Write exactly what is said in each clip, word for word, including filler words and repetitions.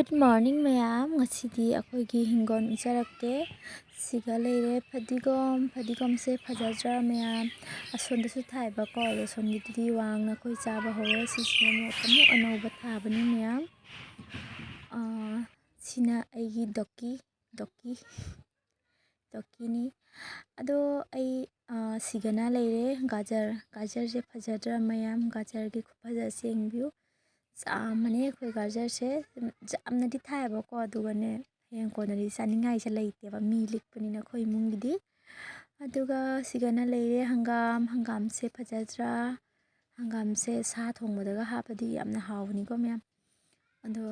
Good morning ꯃꯌꯥꯝ꯫ ꯉꯁꯤꯗꯤ ꯑꯩꯈꯣꯏꯒꯤ ꯍꯤꯡꯒꯣꯜ ꯎꯠꯆꯔꯛꯀꯦ꯫ ꯁꯤꯒ ꯂꯩꯔꯦ ꯐꯗꯤꯒꯣꯝ꯫ ꯐꯗꯤꯒꯣꯝꯁꯦ ꯐꯖꯗ꯭ꯔꯥ ꯃꯌꯥꯝ? ꯑꯁꯣꯝꯗꯁꯨ ꯊꯥꯏꯕꯀꯣ, ꯑꯗꯣ ꯑꯁꯣꯝꯒꯤꯗꯨꯗꯤ ꯋꯥꯡꯅ ꯑꯩꯈꯣꯏ ꯆꯥꯕ ꯍꯧꯔꯦ꯫ ꯁꯤꯁꯤꯅ ꯑꯃꯨꯛ, ꯑꯃꯨꯛ ꯑꯅꯧꯕ ꯊꯥꯕꯅꯤ ꯃꯌꯥꯝ꯫ ꯑꯥ, ꯁꯤꯅ ꯑꯩꯒꯤ ꯗꯣꯀꯤ, ꯗꯣꯀꯤ꯫ ꯇꯣꯛꯀꯤꯅꯤ꯫ ꯑꯗꯣ ꯑꯩ, ꯑꯥ, ꯁꯤꯒꯅ ꯂꯩꯔꯦ꯫ ꯒꯥꯖꯔ, ꯒꯥꯖꯔꯁꯦ ꯐꯖꯗ꯭ꯔꯥ ꯃꯌꯥꯝ? ꯒꯥꯖꯔꯒꯤ ꯈꯨꯐꯖꯁꯦ ꯌꯦꯡꯕꯤꯌꯨ꯫ ꯆꯥꯝꯃꯅꯦ ꯑꯩꯈꯣꯏ ꯒꯥꯖꯔꯁꯦ꯫ ꯌꯥꯝꯅꯗꯤ ꯊꯥꯏꯌꯦꯕꯀꯣ, ꯑꯗꯨꯒꯅꯦ, ꯍꯌꯦꯡ ꯀꯣꯟꯅꯗꯤ ꯆꯥꯅꯤꯡꯉꯥꯏꯁꯦ ꯂꯩꯇꯦꯕ, ꯃꯤ ꯂꯤꯛꯄꯅꯤꯅ ꯑꯩꯈꯣꯏ ꯏꯃꯨꯡꯒꯤꯗꯤ꯫ ꯑꯗꯨꯒ ꯁꯤꯒꯅ ꯂꯩꯔꯦ ꯍꯪꯒꯥꯝ꯫ ꯍꯪꯒꯥꯝꯁꯦ ꯐꯖꯗ꯭ꯔꯥ? ꯍꯪꯒꯥꯝꯁꯦ ꯁꯥ ꯊꯣꯡꯕꯗꯒ ꯍꯥꯞꯄꯗꯤ ꯌꯥꯝꯅ ꯍꯥꯎꯕꯅꯤꯀꯣ ꯃꯌꯥꯝ꯫ ꯑꯗꯣ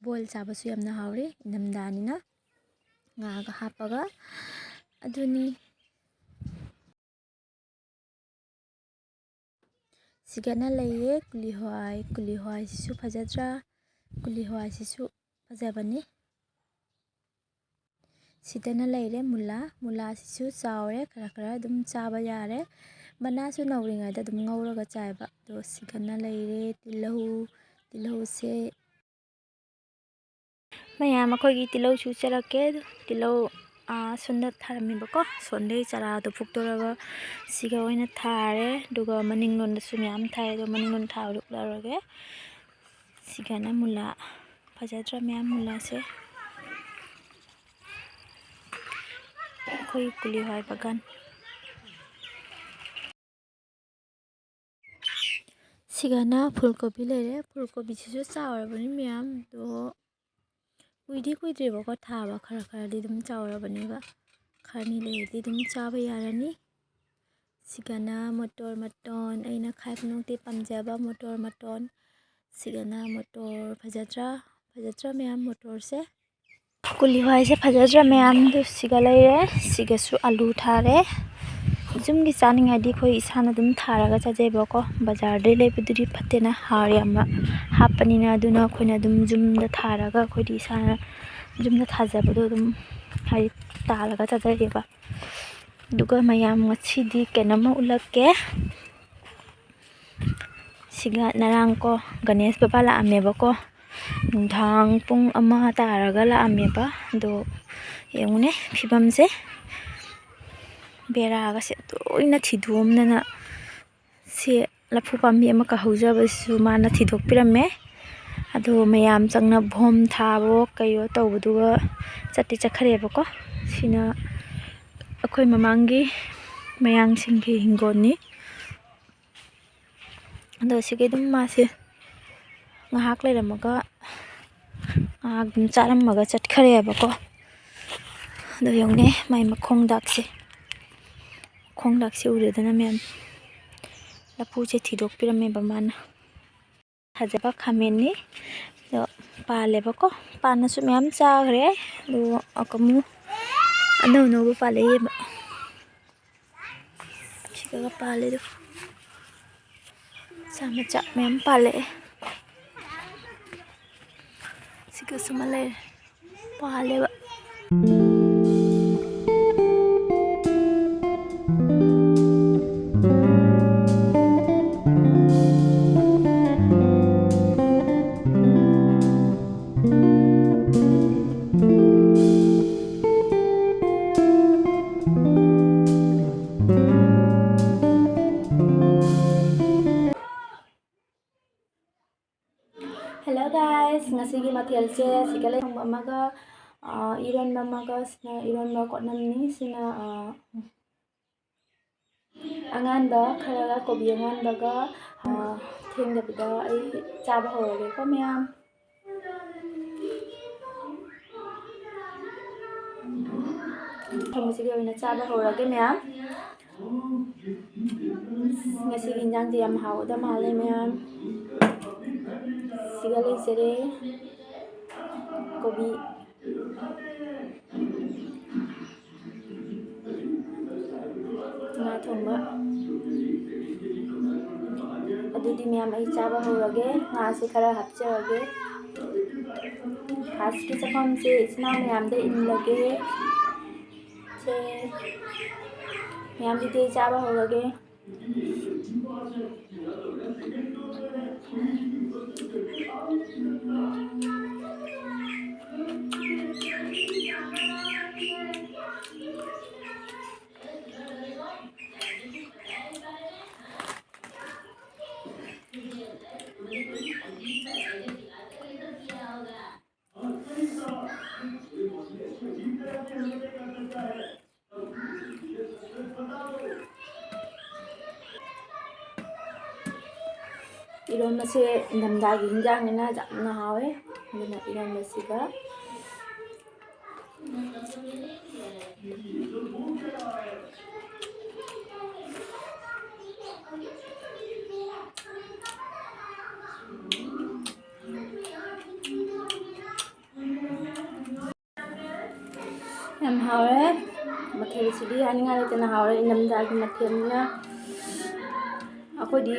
boil ꯆꯥꯕꯁꯨ ꯌꯥꯝꯅ ꯍꯥꯎꯔꯦ, ꯏꯪꯊꯝꯊꯥꯅꯤꯅ꯫ ꯉꯥꯒ ꯍꯥꯞꯄꯒ꯫ ꯑꯗꯨꯅꯤ꯫ ꯁꯤꯒꯅ ꯂꯩꯌꯦ ꯀꯨꯂꯤ ꯍꯋꯥꯏ꯫ ꯀꯨꯂꯤ ꯍꯋꯥꯏꯁꯤꯁꯨ ꯐꯖꯗ꯭ꯔꯥ? ꯀꯨꯂꯤ ꯍꯋꯥꯏꯁꯤꯁꯨ ꯐꯖꯕꯅꯤ꯫ ꯁꯤꯗꯅ ꯂꯩꯔꯦ ꯃꯨꯂꯥ꯫ ꯃꯨꯂꯥꯁꯤꯁꯨ ꯆꯥꯎꯔꯦ, ꯈꯔ ꯈꯔ ꯑꯗꯨꯝ ꯆꯥꯕ ꯌꯥꯔꯦ꯫ ꯃꯅꯥꯁꯨ ꯅꯧꯔꯤꯉꯩꯗ ꯑꯗꯨꯝ ꯉꯧꯔꯒ ꯆꯥꯏꯕ꯫ ꯑꯗꯣ ꯁꯤꯗꯅ ꯂꯩꯔꯦ ꯇꯤꯜꯍꯧ꯫ ꯇꯤꯜꯍꯧꯁꯦ ꯃꯌꯥꯝ, ꯑꯩꯈꯣꯏꯒꯤ ꯇꯤꯜꯍꯧꯁꯨ ꯎꯠꯆꯔꯛꯀꯦ꯫ ꯇꯤꯜꯍꯧ, ꯑꯥ, ꯁꯣꯝꯗ ꯊꯥꯔꯝꯃꯦꯕꯀꯣ꯫ ꯁꯣꯝꯗꯒꯤ ꯆꯔꯥꯗꯣ ꯐꯨꯛꯇꯣꯔꯒ ꯁꯤꯒ ꯑꯣꯏꯅ ꯊꯥꯔꯦ꯫ ꯑꯗꯨꯒ ꯃꯅꯤꯡꯂꯣꯝꯗꯁꯨ ꯃꯌꯥꯝ ꯊꯥꯏ, ꯑꯗꯣ ꯃꯅꯤꯡꯂꯣꯝ ꯊꯥꯕꯗꯣ ꯎꯠꯂꯔꯣꯏꯒꯦ꯫ ꯁꯤꯒꯅ ꯃꯨꯂꯥ꯫ ꯐꯖꯗ꯭ꯔꯥ ꯃꯌꯥꯝ ꯃꯨꯂꯥꯁꯦ? ꯑꯩꯈꯣꯏ ꯀꯨꯂꯤ ꯍꯋꯥꯏ ꯕꯥꯒꯥꯟ꯫ ꯁꯤꯒꯅ ꯐꯨꯜ ꯀꯣꯕꯤ ꯂꯩꯔꯦ꯫ ꯐꯨꯜ ꯀꯣꯕꯤꯁꯤꯁꯨ ꯆꯥꯎꯔꯕꯅꯤ ꯃꯌꯥꯝ꯫ ꯑꯗꯣ ꯀꯨꯏꯗꯤ ꯀꯨꯏꯗ꯭ꯔꯤꯕꯀꯣ ꯊꯥꯕ, ꯈꯔ ꯈꯔꯗꯤ ꯑꯗꯨꯝ ꯆꯥꯎꯔꯕꯅꯦꯕ꯫ ꯈꯔꯅꯤ ꯂꯩꯔꯗꯤ ꯑꯗꯨꯝ ꯆꯥꯕ ꯌꯥꯔꯅꯤ꯫ ꯁꯤꯒꯅ ꯃꯣꯇꯣꯔ ꯃꯇꯣꯟ, ꯑꯩꯅ ꯈ꯭ꯋꯥꯏ ꯈꯨꯗꯤꯡꯃꯛꯇꯤ ꯄꯥꯝꯖꯕ ꯃꯣꯇꯣꯔ ꯃꯇꯣꯟ꯫ ꯁꯤꯒꯅ ꯃꯣꯇꯣꯔ꯫ ꯐꯖꯗ꯭ꯔꯥ? ꯐꯖꯗ꯭ꯔꯥ ꯃꯌꯥꯝ ꯃꯣꯇꯣꯔꯁꯦ? ꯀꯨꯂꯤ ꯍꯋꯥꯏꯁꯦ ꯐꯖꯗ꯭ꯔꯥ ꯃꯌꯥꯝ? ꯑꯗꯨ ꯁꯤꯒ ꯂꯩꯔꯦ꯫ ꯁꯤꯒꯁꯨ ꯑꯂꯨ ꯊꯥꯔꯦ꯫ ꯌꯨꯝꯒꯤ ꯆꯥꯅꯤꯡꯉꯥꯏꯗꯤ ꯑꯩꯈꯣꯏ ꯏꯁꯥꯅ ꯑꯗꯨꯝ ꯊꯥꯔꯒ ꯆꯥꯖꯩꯕꯀꯣ꯫ ꯕꯖꯥꯔꯗꯩ ꯂꯩꯕꯗꯨꯗꯤ ꯐꯠꯇꯦꯅ, ꯍꯥꯔ ꯌꯥꯝꯅ ꯍꯥꯞꯄꯅꯤꯅ꯫ ꯑꯗꯨꯅ ꯑꯩꯈꯣꯏꯅ ꯑꯗꯨꯝ ꯌꯨꯝꯗ ꯊꯥꯔꯒ ꯑꯩꯈꯣꯏꯗꯤ ꯏꯁꯥꯅ ꯌꯨꯝꯗ ꯊꯥꯖꯕꯗꯣ ꯑꯗꯨꯝ, ꯍꯥꯏꯗꯤ, ꯇꯥꯜꯂꯒ ꯆꯥꯖꯒꯦꯕ꯫ ꯑꯗꯨꯒ ꯃꯌꯥꯝ ꯉꯁꯤꯗꯤ ꯀꯩꯅꯣꯝꯃ ꯎꯠꯂꯛꯀꯦ꯫ ꯁꯤꯒ ꯉꯔꯥꯡ ꯀꯣ ꯒꯅꯦꯁ ꯕꯕꯥ ꯂꯥꯛꯑꯝꯃꯦꯕꯀꯣ꯫ ꯅꯨꯡꯗꯥꯡ ꯄꯨꯡ ꯑꯃ ꯇꯥꯔꯒ ꯂꯥꯛꯑꯝꯃꯦꯕ꯫ ꯑꯗꯣ ꯌꯦꯡꯉꯨꯅꯦ ꯐꯤꯕꯝꯁꯦ, ꯕꯦꯔꯥꯒꯁꯦ ꯂꯣꯏꯅ ꯊꯤꯗꯣꯛꯑꯝꯗꯅ꯫ ꯁꯤ ꯂꯐꯨ ꯄꯥꯝꯕꯤ ꯑꯃꯈꯛ ꯍꯧꯖꯕꯁꯨ ꯃꯥꯅ ꯊꯤꯗꯣꯛꯄꯤꯔꯝꯃꯦ꯫ ꯑꯗꯣ ꯃꯌꯥꯝ ꯆꯪꯅ ꯚꯣꯝ ꯊꯥꯕꯣ ꯀꯩꯌꯣ ꯇꯧꯕꯗꯨꯒ ꯆꯠꯇꯤ ꯆꯠꯈ꯭ꯔꯦꯕꯀꯣ꯫ ꯁꯤꯅ ꯑꯩꯈꯣꯏ ꯃꯃꯥꯡꯒꯤ ꯃꯌꯥꯡꯁꯤꯡꯒꯤ ꯍꯤꯡꯒꯣꯜꯅꯤ꯫ ꯑꯗꯣ ꯁꯤꯒꯤ ꯑꯗꯨꯝ ꯃꯥꯁꯦ ꯉꯥꯏꯍꯥꯛ ꯂꯩꯔꯝꯃꯒ, ꯉꯥꯏꯍꯥꯛ ꯑꯗꯨꯝ ꯆꯥꯔꯝꯃꯒ ꯆꯠꯈ꯭ꯔꯦꯕꯀꯣ꯫ ꯑꯗꯣ ꯌꯦꯡꯉꯨꯅꯦ, ꯃꯥꯏ ꯃꯈꯣꯡꯗꯥꯛꯁꯦ, ꯃꯈꯣꯡꯗꯥꯛꯁꯦ ꯎꯔꯦꯗꯅ ꯃꯌꯥꯝ, ꯂꯐꯨꯁꯦ ꯊꯤꯗꯣꯛꯄꯤꯔꯝꯃꯦꯕ ꯃꯥꯅ꯫ ꯐꯖꯕ ꯈꯥꯃꯦꯟꯅꯤ꯫ ꯑꯗꯣ ꯄꯥꯜꯂꯦꯕꯀꯣ, ꯄꯥꯟꯅꯁꯨ ꯃꯌꯥꯝ ꯆꯥꯈ꯭ꯔꯦ꯫ ꯑꯗꯨꯒ ꯑꯃꯨꯛ ꯑꯅꯧ ꯑꯅꯧꯕ ꯄꯥꯜꯂꯛꯑꯦꯕ꯫ ꯁꯤꯗꯒ ꯄꯥꯜꯂꯦ ꯑꯗꯣ꯫ ꯃꯆꯥ ꯃꯆꯥ ꯃꯌꯥꯝ ꯄꯥꯜꯂꯛꯑꯦ꯫ ꯁꯤꯒꯁꯨ ꯑꯃ ꯂꯩꯔꯦ꯫ ꯄꯥꯜꯂꯦꯕ꯫ Hello guys, ꯉꯁꯤꯒꯤ ꯃꯊꯦꯜꯁꯦ ꯁꯤꯒ ꯂꯩ ꯊꯣꯡꯕ ꯑꯃꯒ, ꯑ, ꯏꯔꯣꯟꯕ ꯑꯃꯒ, ꯁꯤꯅ ꯏꯔꯣꯟꯕ ꯀꯣꯠꯅꯝꯅꯤ, ꯁꯤꯅ, ꯑ, ꯑꯉꯥꯟꯕ ꯈꯔꯒ, ꯀꯣꯕꯤ ꯑꯉꯥꯟꯕꯒ, ꯑ, ꯊꯦꯡꯗꯕꯤꯗ ꯑꯩ ꯆꯥꯕ ꯍꯧꯔꯒꯦꯀꯣ ꯃꯌꯥꯝ꯫ ꯊꯣꯡꯕꯁꯤꯒꯤ ꯑꯣꯏꯅ ꯆꯥꯕ ꯍꯧꯔꯒꯦ ꯃꯌꯥꯝ꯫ ꯉꯁꯤꯒꯤ ꯏꯟꯖꯥꯡꯁꯦ ꯌꯥꯝ ꯍꯥꯎꯒꯗꯕ ꯃꯥꯜꯂꯦ ꯃꯌꯥꯝ꯫ ꯁꯤꯒ ꯂꯩꯖꯔꯦ ꯀꯣꯕꯤ꯫ ꯉꯥ ꯊꯣꯡꯕ꯫ ꯑꯗꯨꯗꯤ ꯃꯌꯥꯝ ꯑꯩ ꯆꯥꯕ ꯍꯧꯔꯒꯦ꯫ ꯉꯥꯁꯦ ꯈꯔ ꯍꯥꯞꯆꯔꯒꯦ꯫ ꯐꯥꯔꯁꯀꯤ ꯆꯥꯐꯝꯁꯦ ꯏꯆꯤꯟ ꯏꯅꯥꯎ ꯃꯌꯥꯝꯗ ꯏꯜꯂꯒꯦ꯫ ꯁꯦ꯫ ꯃꯌꯥꯝ ꯑꯗꯨꯗꯤ ꯑꯩ ꯆꯥꯕ ꯍꯧꯔꯒꯦ꯫ ꯏꯔꯣꯟꯕꯁꯦ ꯏꯪꯊꯝꯊꯥꯒꯤ ꯍꯤꯟꯖꯥꯡꯅꯤꯅ ꯌꯥꯝꯅ ꯍꯥꯎꯋꯦ꯫ ꯑꯗꯨꯅ ꯏꯔꯣꯟꯕꯁꯤꯒ ꯌꯥꯝ ꯍꯥꯎꯔꯦ꯫ ꯃꯊꯦꯜꯁꯤꯗꯤ ꯍꯥꯏꯅꯤꯡꯉꯥꯏ ꯂꯩꯇꯅ ꯍꯥꯎꯔꯦ꯫ ꯏꯪꯊꯝꯊꯥꯒꯤ ꯃꯊꯦꯜꯅꯤꯅ ꯑꯩꯈꯣꯏꯗꯤ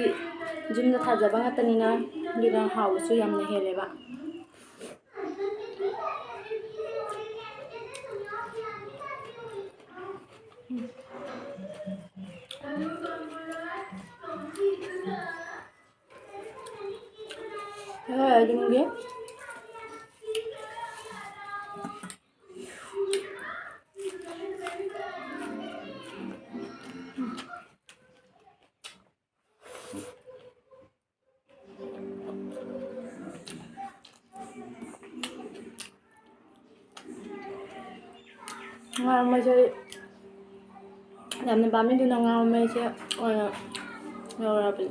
ꯌꯨꯝꯗ ꯊꯥꯖꯕ ꯉꯥꯛꯇꯅꯤꯅ ꯑꯗꯨꯅ ꯍꯥꯎꯕꯁꯨ ꯌꯥꯝꯅ ꯍꯦꯜꯂꯦꯕ꯫ ꯍꯣꯏ, ꯑꯗꯨꯝꯒꯤ꯫ ꯉꯥ ꯃꯩꯁꯦ ꯌꯥꯝꯅ ꯄꯥꯝꯃꯦ, ꯑꯗꯨꯅ ꯉꯥ ꯃꯩꯁꯦ ꯑꯣꯏꯅ ꯂꯧꯔꯕꯅꯤ꯫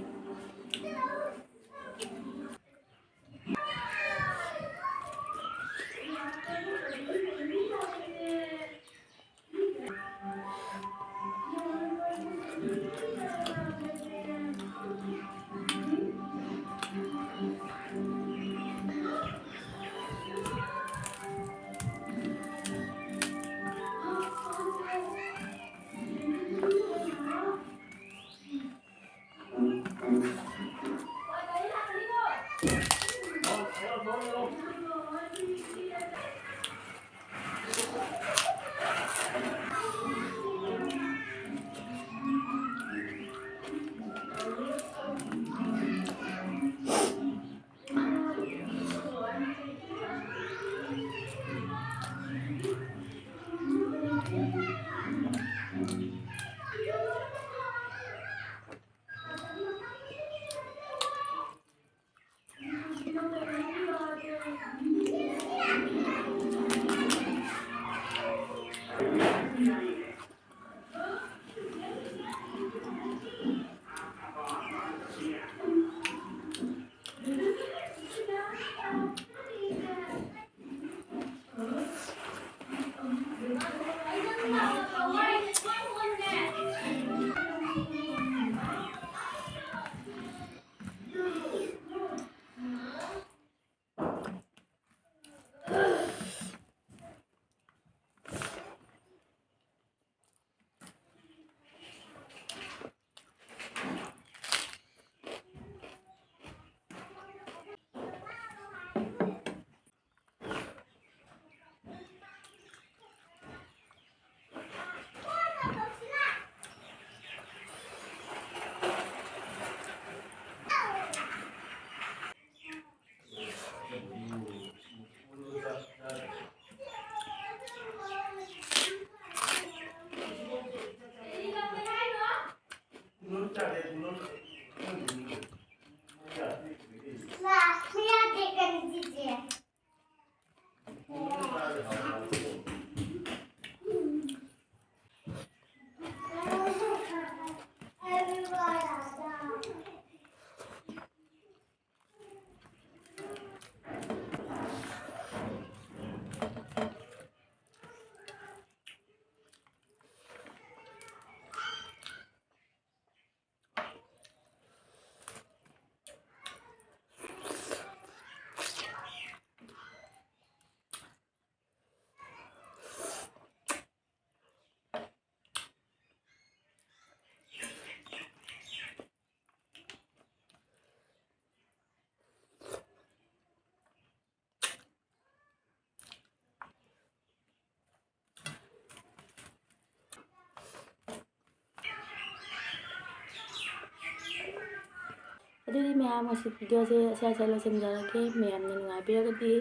ꯑꯗꯨꯗꯤ ꯃꯌꯥꯝ, ꯉꯁꯤ ꯚꯤꯗꯤꯑꯣꯁꯦ ꯑꯁ꯭ꯋꯥꯏꯗ ꯂꯣꯏꯁꯤꯟꯖꯔꯒꯦ꯫ ꯃꯌꯥꯝꯅ ꯅꯨꯡꯉꯥꯏꯕꯤꯔꯒꯗꯤ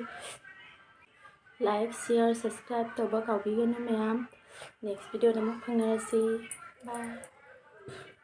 like, share, subscribe ꯇꯧꯕ ꯀꯥꯎꯕꯤꯒꯅꯨ ꯃꯌꯥꯝ꯫ Next ꯚꯤꯗꯤꯑꯣꯗ ꯑꯃꯨꯛ ꯐꯪꯅꯔꯁꯤ꯫ Bye꯫